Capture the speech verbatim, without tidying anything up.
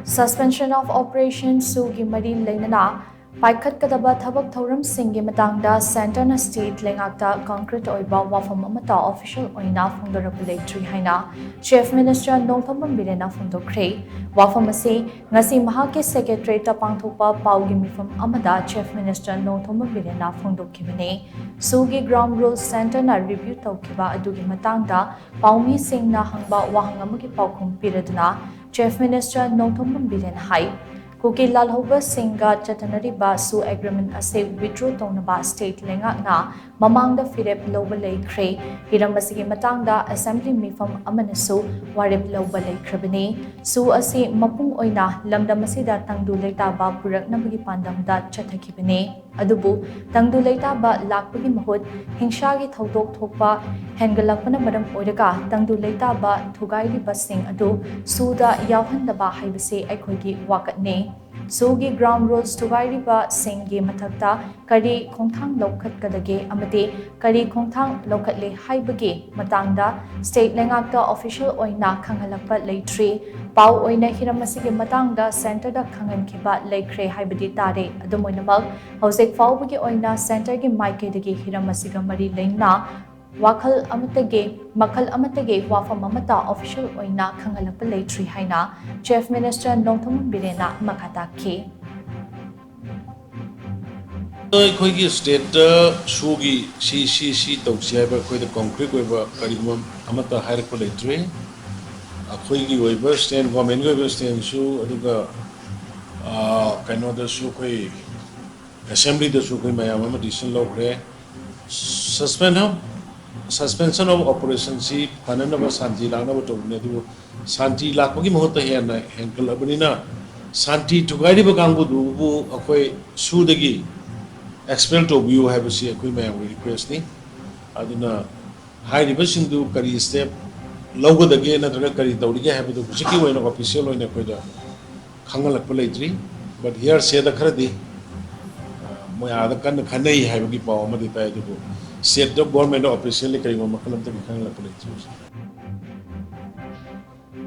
Suspension of Operation SoO ꯒꯤ ꯃꯔꯤ ꯂꯩꯅꯅ ꯄꯥꯏꯈꯠꯀꯗꯕ ꯊꯕꯛ ꯊꯧꯔꯝꯁꯤꯡꯒꯤ ꯃꯇꯥꯡꯗ centre ꯅ state ꯂꯩꯉꯥꯛꯇ concrete ꯑꯣꯏꯕ ꯋꯥꯐꯝ ꯑꯃꯠꯇ official ꯑꯣꯏꯅ ꯐꯣꯡꯗꯣꯔꯛꯄ ꯂꯩꯇ꯭ꯔꯤ ꯍꯥꯏꯅ Chief Minister ꯅꯣꯡꯊꯣꯝꯕꯝ ꯕꯤꯔꯦꯟꯅ ꯐꯣꯡꯗꯣꯛꯈ꯭ꯔꯦ꯫ ꯋꯥꯐꯝ ꯑꯁꯤ ꯉꯁꯤ ꯃꯍꯥꯛꯀꯤ Secretariat ꯇ ꯄꯥꯡꯊꯣꯛꯄ ꯄꯥꯎꯒꯤ ꯃꯤꯐꯝ ꯑꯃꯗ Chief Minister ꯅꯣꯡꯊꯣꯝꯕꯝ ꯕꯤꯔꯦꯟꯅ ꯐꯣꯡꯗꯣꯛꯈꯤꯕꯅꯤ꯫ SoO ꯒꯤ ground rules centre ꯅ review ꯇꯧꯈꯤꯕ ꯑꯗꯨꯒꯤ ꯃꯇꯥꯡꯗ ꯄꯥꯎꯃꯤꯁꯤꯡꯅ ꯍꯪꯕ ꯋꯥꯍꯪ ꯑꯃꯒꯤ ꯄꯥꯎꯈꯨꯝ ꯄꯤꯔꯗꯨꯅ Chief Minister ꯅꯣꯡꯊꯣꯝꯕꯝ ꯕꯤꯔꯦꯟ ꯍꯥꯏ, ꯀꯨꯀꯤ ꯂꯥꯜꯍꯧꯕꯁꯤꯡꯒ ꯆꯠꯊꯅꯔꯤꯕ SoO agreement ꯑꯁꯤ withdraw ꯇꯧꯅꯕ state ꯂꯩꯉꯥꯛꯅ ꯃꯃꯥꯡꯗ ꯐꯤꯔꯦꯞ ꯂꯧꯕ ꯂꯩꯈ꯭ꯔꯦ꯫ ꯍꯤꯔꯝ ꯑꯁꯤꯒꯤ ꯃꯇꯥꯡꯗ assembly ꯃꯤꯐꯝ ꯑꯃꯅꯁꯨ ꯋꯥꯔꯦꯞ ꯂꯧꯕ ꯂꯩꯈ꯭ꯔꯕꯅꯤ꯫ SoO ꯑꯁꯤ ꯃꯄꯨꯡ ꯑꯣꯏꯅ ꯂꯝꯗꯝ ꯑꯁꯤꯗ ꯇꯪꯗꯨ ꯂꯩꯇꯥꯕ ꯄꯨꯔꯛꯅꯕꯒꯤ ꯄꯥꯟꯗꯝꯗ ꯆꯠꯊꯈꯤꯕꯅꯤ꯫ ꯑꯗꯨꯕꯨ ꯇꯪꯗꯨ ꯂꯩꯇꯥꯕ ꯂꯥꯛꯄꯒꯤ ꯃꯍꯨꯠ ꯍꯤꯡꯁꯥꯒꯤ ꯊꯧꯗꯣꯛ ꯊꯣꯛꯄ ꯍꯦꯟꯒꯠꯂꯛꯄꯅ ꯃꯔꯝ ꯑꯣꯏꯔꯒ ꯇꯪꯗꯨ ꯂꯩꯇꯥꯕ ꯊꯨꯒꯥꯏꯔꯤꯕꯁꯤꯡ ꯑꯗꯨ SoO ꯗ ꯌꯥꯎꯍꯟꯗꯕ ꯍꯥꯏꯕꯁꯤ ꯑꯩꯈꯣꯏꯒꯤ ꯋꯥꯀꯠꯅꯤ꯫ SoO ꯒꯤ ground rules ꯊꯨꯒꯥꯏꯔꯤꯕꯁꯤꯡꯒꯤ ꯃꯊꯛꯇ ꯀꯔꯤ ꯈꯣꯡꯊꯥꯡ ꯂꯧꯈꯠꯀꯗꯒꯦ ꯑꯃꯗꯤ ꯀꯔꯤ ꯈꯣꯡꯊꯥꯡ ꯂꯧꯈꯠꯂꯦ ꯍꯥꯏꯕꯒꯤ ꯃꯇꯥꯡꯗ state ꯂꯩꯉꯥꯛꯇ official ꯑꯣꯏꯅ ꯈꯪꯍꯜꯂꯛꯄ ꯂꯩꯇ꯭ꯔꯤ꯫ ꯄꯥꯎ ꯑꯣꯏꯅ ꯍꯤꯔꯝ ꯑꯁꯤꯒꯤ ꯃꯇꯥꯡꯗ centre ꯗ ꯈꯪꯍꯟꯈꯤꯕ ꯂꯩꯈ꯭ꯔꯦ ꯍꯥꯏꯕꯗꯤ ꯇꯥꯔꯦ꯫ ꯑꯗꯨꯝ ꯑꯣꯏꯅꯃꯛ, ꯍꯧꯖꯤꯛ ꯐꯥꯎꯕꯒꯤ ꯑꯣꯏꯅ centre ꯒꯤ ꯃꯥꯏꯀꯩꯗꯒꯤ ꯍꯤꯔꯝ ꯑꯁꯤꯒ ꯃꯔꯤ ꯂꯩꯅꯅ ꯋꯥꯈꯜ ꯑꯃꯠꯇꯒꯤ, ꯃꯈꯜ ꯑꯃꯠꯇꯒꯤ ꯋꯥꯐꯝ ꯑꯃꯠꯇ official ꯑꯣꯏꯅ ꯈꯪꯍꯜꯂꯛꯄ ꯂꯩꯇ꯭ꯔꯤ ꯍꯥꯏꯅ Chief Minister ꯅꯣꯡꯊꯣꯝꯕꯝ ꯕꯤꯔꯦꯟꯅ ꯃꯈꯥ ꯇꯥꯈꯤ꯫ ꯑꯩꯈꯣꯏꯒꯤ state ꯇ SoO ꯒꯤ ꯁꯤ ꯁꯤ ꯁꯤ ꯇꯧꯁꯤ ꯍꯥꯏꯕ ꯑꯩꯈꯣꯏꯗ concrete ꯑꯣꯏꯕ ꯀꯔꯤꯒꯨꯝꯕ ꯑꯃꯠꯇ ꯍꯥꯏꯔꯛꯄ ꯂꯩꯇ꯭ꯔꯤ꯫ ꯑꯩꯈꯣꯏꯒꯤ ꯑꯣꯏꯕ stand, government ꯀꯤ ꯑꯣꯏꯕ stand ꯁꯨ, ꯑꯗꯨꯒ ꯑꯥ, ꯀꯩꯅꯣꯗꯁꯨ, ꯑꯩꯈꯣꯏ assembly ꯗꯁꯨ ꯑꯩꯈꯣꯏ ꯃꯌꯥꯝ ꯑꯃ decision ꯂꯧꯈ꯭ꯔꯦ꯫ Suspension of, suspension of operation ꯁꯤ ꯐꯅꯅꯕ, ꯁꯥꯟꯇꯤ ꯂꯥꯛꯅꯕ ꯇꯧꯕꯅꯦ, ꯑꯗꯨꯕꯨ ꯁꯥꯟꯇꯤ ꯂꯥꯛꯄꯒꯤ ꯃꯍꯨꯠꯇ ꯍꯦꯟꯅ ꯍꯦꯟꯒꯠꯂꯕꯅꯤꯅ, ꯁꯥꯟꯇꯤ ꯊꯨꯒꯥꯏꯔꯤꯕ ꯀꯥꯡꯕꯨꯗꯨꯕꯨ ꯑꯩꯈꯣꯏ SoO ꯗꯒꯤ expel ꯇꯧꯕꯤꯌꯨ ꯍꯥꯏꯕꯁꯤ ꯑꯩꯈꯣꯏ ꯃꯌꯥꯝꯒꯤ request ꯅꯤ꯫ ꯑꯗꯨꯅ ꯍꯥꯏꯔꯤꯕꯁꯤꯡꯗꯨ ꯀꯔꯤ step ꯂꯧꯒꯗꯒꯦ ꯅꯠꯇ꯭ꯔꯒ ꯀꯔꯤ ꯇꯧꯔꯤꯒꯦ ꯍꯥꯏꯕꯗꯨ ꯍꯧꯖꯤꯛꯀꯤ ꯑꯣꯏꯅ official ꯑꯣꯏꯅ ꯑꯩꯈꯣꯏꯗ ꯈꯪꯍꯜꯂꯛꯄ ꯂꯩꯇ꯭ꯔꯤ꯫ But hearsay ꯗ ꯈꯔꯗꯤ, ꯑ, ꯃꯣꯏ ꯑꯥꯗ ꯀꯟꯅ ꯈꯟꯅꯩ ꯍꯥꯏꯕꯒꯤ ꯄꯥꯎ ꯑꯃꯗꯤ ꯇꯥꯏ, ꯑꯗꯨꯕꯨ state ꯇ government officially ꯀꯔꯤꯒꯨꯝꯕ ꯃꯈꯜ ꯑꯃꯠꯇꯒꯤ ꯈꯪꯍꯜꯂꯛꯄ ꯂꯩꯇ꯭ꯔꯤ꯫